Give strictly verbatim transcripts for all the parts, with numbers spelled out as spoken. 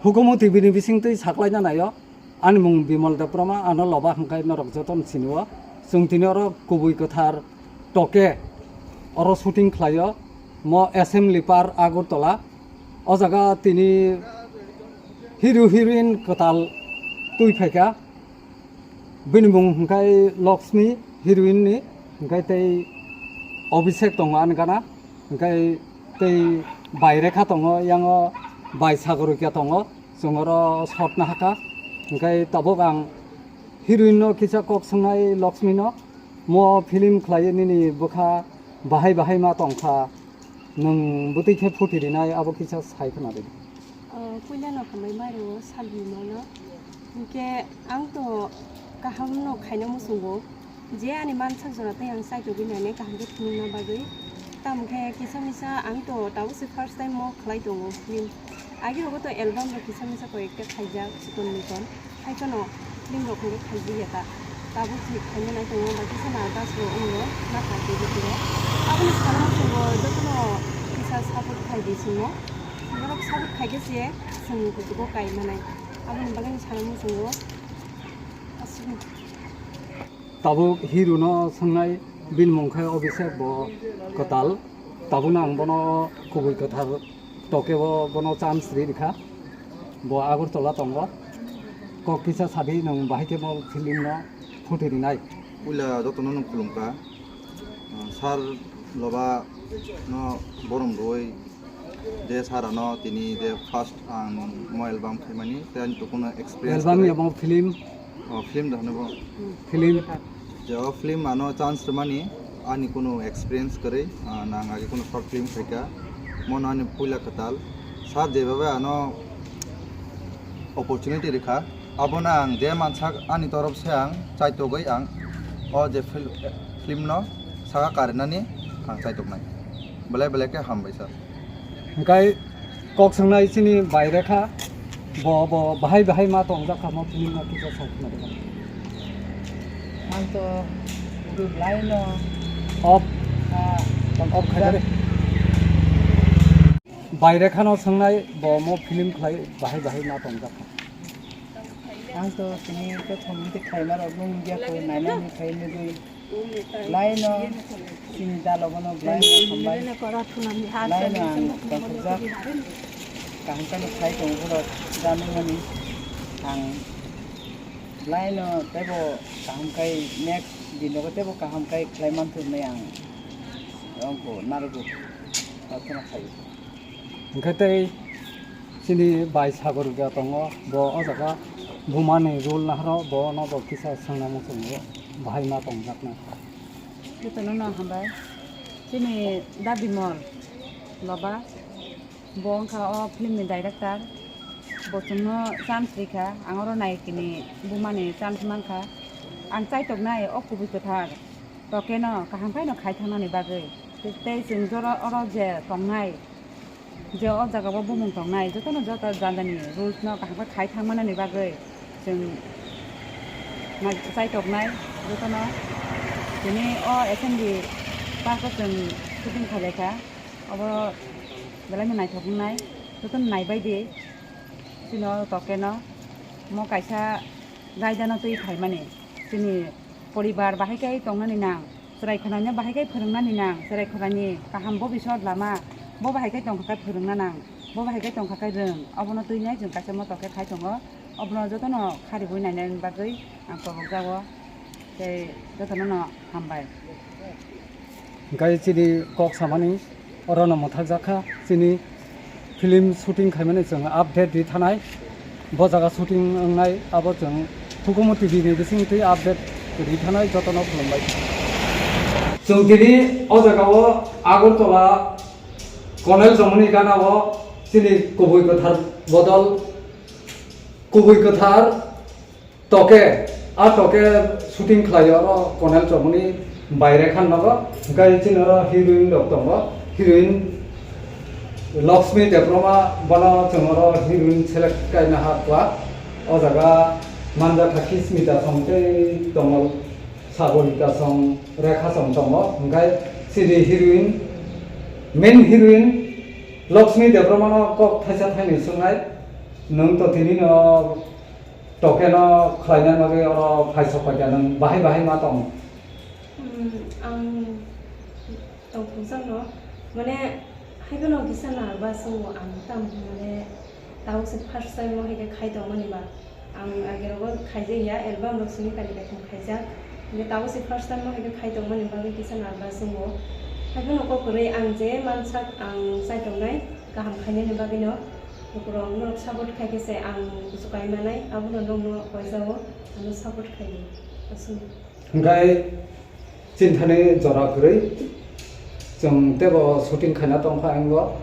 Hukumu T V ni bisingtwi saklaina naio. Ani mung Bimal Debbarma, ano loba hwnkhe norok jotono sinio. Chwng tini oro kubui kwthar Toke oro shooting khlaio. Mo Assembly Park Agartala. O jaga tini hero heroine kwtal twi phaikha. Bini mung hwnkhe Laxmi heroine ni, hwnkhe tei Abhishek tongo ani gana, hwnkhe tei bai Rekha tongo, yango bai Sagorika tongo, chwng oro shot nahakha. Hwnkhe tabuk ang heroine no kisa kok swngnai Laxmi no, mo film khlai nini bwkha bahai bahai ma tongkha. Nwng bwtwi khe phuti rinai abo kisa sai khna di. Ah, puila no hambai mari o salni mono. Hinkhe ang to kaham no khaina muchungo. Je ani mansak jora tei ang chaitogwi nainai kaham khe phunukna bagwi. Tamo khe kisa misa ang to tabuk se first time mo khlai tongo film. Agi rogo to album rok kisa misa koi ekta khaijak chikon mikon. Hai kheno film rok hwnwi khaijak ya ta. Tabuk se khaina nai tongo, ba kisa nervous bo wngo, ma kha tei bwtwi rok. Aboni sana muchungo jotono kisa support khai di chwngno. Borok support khai khe se chwng kuchugo kai manai. Aboni bagwi sana muchungo. Aswk. Tabuk hero no swngnai, bini mung khe Abhishek, bo kwtal. Tabukno ang bono kubui kwthar Toke o bono chance ri rikha. Bo Agartala tongo. Kok kisa sadi nwng bahai khe bo film no phuti rinai. Puila jotono nwng khulumkha. Ah, sir loba no borom rwui je sir ano tini je first ang mo album khaimani, tei ani to kuno experience Album kwrwi. Emo film. Oh, film da hwnwi bo. Film. Je o film ano chance rwmani ani kuno experience kwrwi, ah, nang age kuno short film khaika. Mono ani puila kwtal. Sir jebabe ano opportunity rikha. Abono ang je mansak ani torof se ang chaitogwi ang o je fil-, film no saka karinani ang chaitoknai. Belai belai khe hambai sir. Hwnkhe kok swngnai chini bai Rekha, bo, bo bahai bahai ma tongjak kha mo film no kisa sa khna rwmani. Ang to belai no Off. Ah. Tong off khai de. Bai Rekha no swngnai, bo mo film khlai bahai bahai ma tongjak kha. Ang to tini to thong tei khlaima rok nung ya ko nainani khai nugui. Belai no chini dalo bono belai no hambai. Belai no ang tongthokjak. Kaham khe no khai tongo borok janumani. Ang belai no teibo kaham khai next dinogo teibo kaham khai khlai manthok hinwi ang ongko narogo. Prarthana khlaio. Hwnkhe tei chini bai Sagorika tongo, bo o jaga bumani role nahoro, bono bo kisa swngna muchungo, bahai ma tongjakna. Jotono no hambai. Chini Dabi Mol loba, bo wngkha o film ni director, bo chwngno chance rikha, ang oro naikini bumani chance mankha. Ang chaitoknai o kubui kwthar Toke no kaham khaino khai thangnani bagwi. Tei, tei chwng jora oro je tongnai, je o jaga o bumung tongnai, jotono joto jandani rules no kaham khe khai thangmanani bagwi chwng nai-, chaitoknai jotono. Tini o Assembly Park o chwng shooting khailai kha, obo belai no naithok wngnai, jotono naibai di chini o Toke no, mo kaisa raida no twi phaimani chini poribar bahai khe tongnani nang, chwrai khwnani bahai khe phwrwngnani nang, chwrai khwnani kaham bobisot lama bo bahai khe tongkha khe phwrwngna nang, bo bahai khe tongkha khe rwng, obono twi nai chwng kaisa moto khe khai tongo, obono jotono kharibui nainani bagwi ang kobokjago, tei jotono no hambai. Hwnkhe chini kok samani orono mwthakjak kha, chini film shooting khaimani chwng update ri thanai, bo jaga shooting wngnai abo chwng Hukumu T V ni bising twi update ri thanai, jotono khulumbai. Chwng tini o jaga o Agartala Konel Chomoni gana o chini kubui kwthar bodol, kubui kwthar Toke, a Toke shooting khlai oro Konel Chomoni bai Rekha nogo, hwnkhe chini oro heroine rok tongo, heroine Laxmi Debbarma, bono chwng oro heroine select kaina ha kla, o jaga manjakha khe Smita Song tei tongo Sagorika Song, Rekha Song tongo, hwnkhe chini heroine, main heroine Laxmi Debbarma no kok thaisa thainwi swngnai. Nwng to tini no tokeno khlaina bagwi oro phaisok paikha, nwng bahai bahai ma tong? Hmm, ang tongthokjakno, mane, haikheno kisa narvas wngo ang, tam, mane, tabuk se first time o hai khe khai tongmani ba. Ang agerogo khaijak ya, album rok simi kali kaitham khaijak. Hingke tabuk se first time o hai khe khai tongmani bagwi kisa nervous wngo. Haiphano kok kwrwi ang je mansak ang chai tongnai kaham khainani bagwino. Lukurok norok support khai khe se ang kuchukai manai, abono nokno koijao ano support khai di. Aswk. Hingke Chinthani jora kwrwi, chwng teibo shooting khaina tongkha, ang bo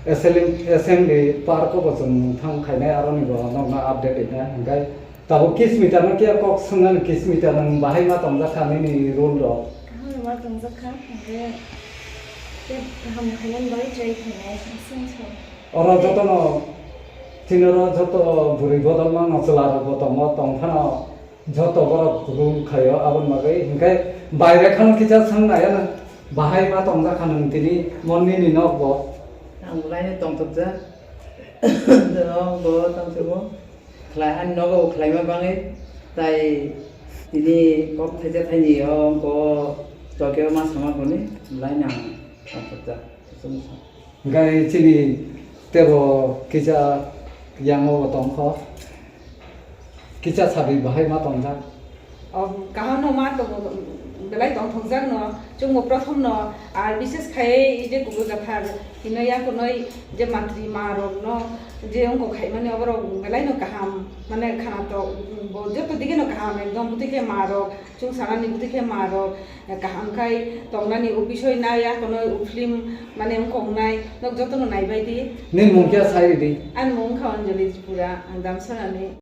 assembly, assembly park o bo chwng thang khainai, aroni bo nokno update rina. Hingke tabuk Kismita no kiya kok swngnani, Kismita nwng bahai ma tongjakha nini role rok? Kaham ma tongjakha, hingke tei kaham khainani bagwi try khainai, aswk. Oro jotono, chini oro joto bwrwi bodol mano, chwla rok bo tongo, tongphano. Joto borok rule khaio, aboni bagwi. Hinkhe baire khano kisa swng naiya nwng, bahai ma tongjak kha nwng tini mo nini nok bo? Ang belai no tongthokjak. Nok bo tongthokgo. Khlai, ani nogo bo khlaima bagwi. Tai tini kok thaisa thaini o wngkha o Tokyo ma sama boni belai no ang tongthokjak. Hingke chini teibo kisa yango bo tongkho, kisa sabi bahai ma tongjak. O, kaham no ma tongo, belai tongthokjak no, chwngbo prothom no, ar bishes khai je kubui gathar, hino yakunoi je matri ma rok no, je wngkok khaimani oborok belai no kaham, mane khana tok, bo joto dige no kaham, ekdom bwtwi khe ma rok, chwng sanani bwtwi khe ma rok, Kaham khai tongnani o bisoi nai, akono o film mane wngkok nai, nok jotono naibai di. Nini mung khe sai ridi? Ani mung wngkha Anjali Tripura, ang Damsarani.